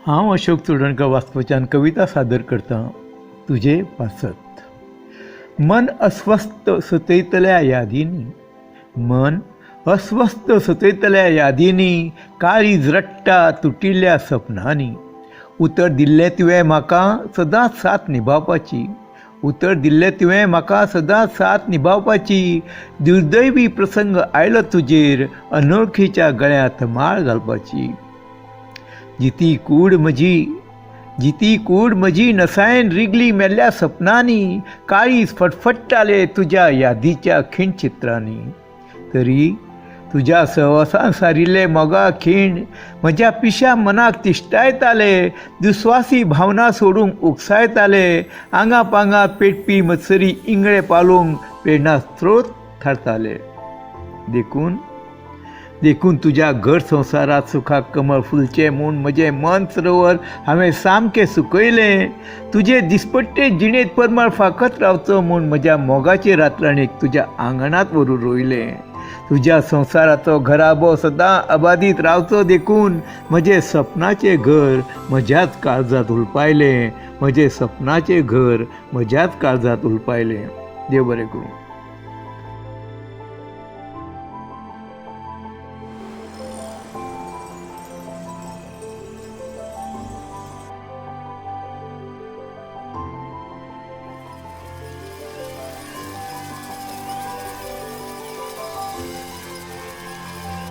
हांव अशोक चोडणकर वास्कोच्यान कविता सादर करतां तुजे पासत. मन अस्वस्थ सतयतल्या यादींनी, मन अस्वस्थ सतयतल्या यादींनी, काळीज रडटा तुटिल्ल्या सपनांनी. उतर दिल्लें तुवें म्हाका सदांच साथ निभावपाची, उतर दिल्लें तुवें म्हाका सदांच साथ निभावपाची. दुर्दैवी प्रसंग आयलो तुजेर अनोळखीच्या गळ्यांत माळ घालपाची. जिती कूड म्हजी, जिती कूड म्हजी नसायेन रिगली मेल्ल्या सपनांनी, काळीज फटफट्टालें तुज्या यादीच्या खिणचित्रांनी. तरी तुज्या सहवासान सारिल्ले मोगा खीण म्हज्या पिश्या मनाक तिश्टायताले, दुस्वासी भावना सोडूंक उकसायताले, आंगा पांगात पेटपी मत्सरी इंगळे पालोवंक प्रेरणा स्त्रोत थारताले. देखून देखून तुज्या घर संवसारांत सुखाक कमळ फुलचें म्हूण म्हजें मन सरोवर हांवें सामकें सुकयलें. तुजे दिसपट्टे जिणेंत परमळ फांकत रावचो म्हूण म्हज्या मोगाचे रातराणीक तुज्या आंगणांत व्हरून रोयलें. तुज्या संवसाराचो घराबो सदां अबादीत रावचो देखून म्हजें सपनाचें घर म्हज्याच काळजांत हुलपायलें, म्हजें सपनाचें घर म्हज्याच काळजांत हुलपायलें. देव बरें करूं.